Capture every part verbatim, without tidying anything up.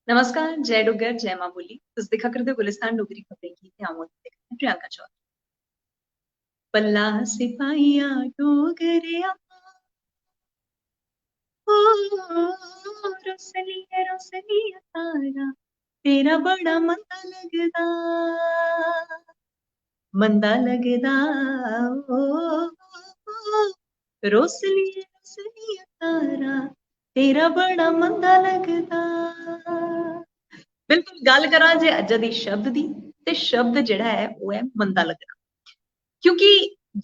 नमस्कार, जय डुग्गर, जय मां बोली। तुस दिक्खा करदे ओ गुलिस्तान डोगरी खबरें गी ते अ'ऊं आं तुं'दे कन्नै प्रियंका चौहान। भला सिपाहिया डोगरेआ, ओ रोसलिया, रोसलिया तारा, तेरा बड़ा मंदा लगदा, मंदा लगदा, ओ रोसलिया, रोसलिया तारा, तेरा बड़ा मंदा लगदा। बिल्कुल, गल्ल करां जे अज्जै दी शब्द दी, ते शब्द जेह्ड़ा ऐ, ओह् ऐ मंदा लगदा। क्योंकि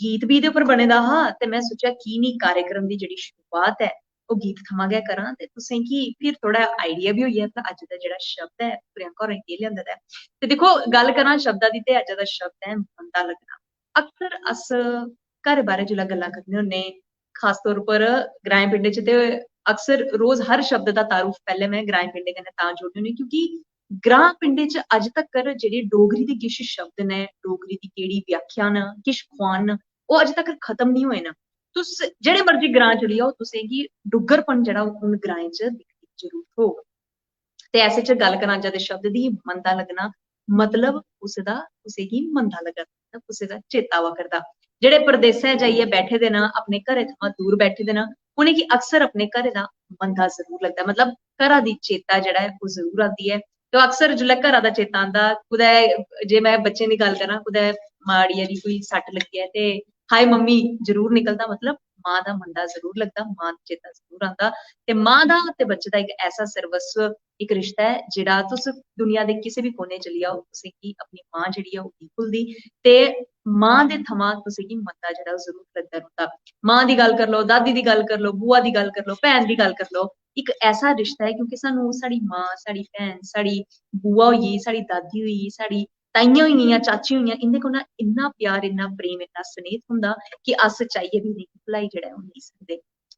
गीत बी एह्दे उप्पर बने दा हा, ते में सोचेआ की निं कार्यक्रम दी जेह्ड़ी शुरुआत ऐ, ओह् गीत थमां गै करां, ते तुसें गी फिर थोह्ड़ा idea बी होई जाग कि अज्ज दा जेह्ड़ा शब्द ऐ, प्रियंका होरें केह् लेआंदे दा ऐ। ते दिक्खो, गल्ल करां शब्दा दी, ते अज्जै दा शब्द ऐ मंदा लगदा। अक्सर अस घर बारै जिसलै गल्लां करने होन्ने, खासतौर पर ग्राएं पिंडें च, ते अक्सर रोज हर शब्द दा तारुफ पैह्लें में ग्राएं पिंडें कन्नै तां जोड़नी होन्नी, क्योंकि ग्रां पिंडें च अज्ज तक्कर जेह्ड़े डोगरी दे किश शब्द न, डोगरी दी केह्ड़ी व्याख्या न, किश खुआन न, ओह् अज्ज तक्कर खत्म निं होए न। तुस जेह्ड़े मर्जी ग्रां चली जाओ, तुसेंगी डुग्गरपन जेह्ड़ा उन ग्राएं च दिक्खने गी जरूर थ्होग। ते ऐसे च गल्ल करां अज्जै दे शब्द दी, मंदा लगना, मतलब कुसै दा, कुसै गी मंदा लग्गा दा, कुसै दा चेता आवा करदा। जेह्ड़े परदेसै जाइयै बैठे दे न, अपने घरै थमां दूर बैठे दे न, उ'नेंगी अक्सर अपने घरै दा मंदा जरूर लगदा, मतलब घरा दी चेता जेह्ड़ा ऐ, ओह् जरूर आंदी ऐ। तो अक्सर जिसलै घरा दा चेता आंदा, कुतै जे में बच्चें दी गल्ल करां, कुतै माड़ी हारी कोई सट्ट लग्गी ऐ ते "हाय मम्मी" जरूर निकलदा, मतलब मां दा मंदा जरूर लगदा, मां दा चेता जरूर आंदा। ते मां दा ते बच्चे दा इक ऐसा सर्वस्व, इक रिश्ता ऐ, जेह्ड़ा तुस दुनिया दे किसे बी कोने चली जाओ, तुसेंगी अपनी मां जेह्ड़ी ऐ, ओह् नेईं भुलदी। ते मां दे थमां तुसेंगी मंदा जेह्ड़ा, ओह् जरूर लगदा रौंह्दा। मां दी गल्ल करी लैओ, दादी दी गल्ल करी लैओ, बुआ दी गल्ल करी लैओ, भैन दी गल्ल करी लैओ, इक ऐसा रिश्ता ऐ, क्योंकि सानूं साढ़ी मां, साढ़ी भैन, साढ़ी बुआ होई गेई, साढ़ी दादी होई गेई, साढ़ी ताइयां होई गेइयां, चाचियां होई गेइयां, इं'दे कोला इन्ना प्यार, इन्ना प्रेम, इन्ना स्नेह थ्होंदा कि अस चाहियै बी इ'नेंगी भुलाई जेह्ड़ा ऐ, ओह् नेईं सकदे।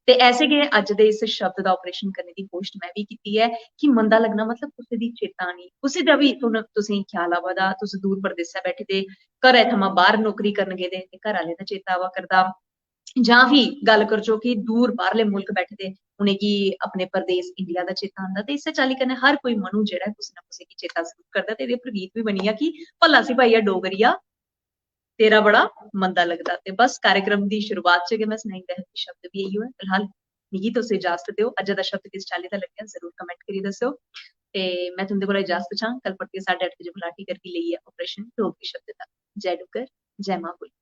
ते ऐसे गै अज्ज दे इस शब्द दा operation करने दी कोशट में बी कीती ऐ कि मंदा लगना मतलब कुसै दी चेता आनी, कुसै दा बी तुन-, तुसेंगी ख्याल आवा दा, तुस दूर परदेसै बैठे दे, घरै थमां बाह्र नौकरी करन गेदे ते घर आह्लें दा चेता आवा करदा, जां फ्ही गल्ल करचो कि दूर बाह्रले मुल्क बैठे दे, उ'नेंगी अपने परदेस इंडिया दा चेता आंदा। ते इस्सै चाल्ली कन्नै हर कोई मनु जेह्ड़ा ऐ, कुसै ना कुसै गी चेता जरूर करदा। ते एह्दे उप्पर गीत बी बनी गेआ कि "भला सिपाहिया डोगरेआ, तेरा बड़ा मंदा लगदा।" ते बस, कार्यक्रम दी शुरुआत च गै में सनाई दित्ता कि शब्द बी इ'यो ऐ। फिलहाल मिगी तुस इजाजत देओ। अज्जै दा शब्द किस चाल्ली दा लग्गेआ, जरूर comment करियै दस्सेओ। ते में तुं'दे कोला इजाजत चांह्ग। कल परतियै साढ़े अट्ठ बजे बलाटी करगी लेइयै operation डोगरी शब्द दा। जय डुग्गर, जय मां बोली।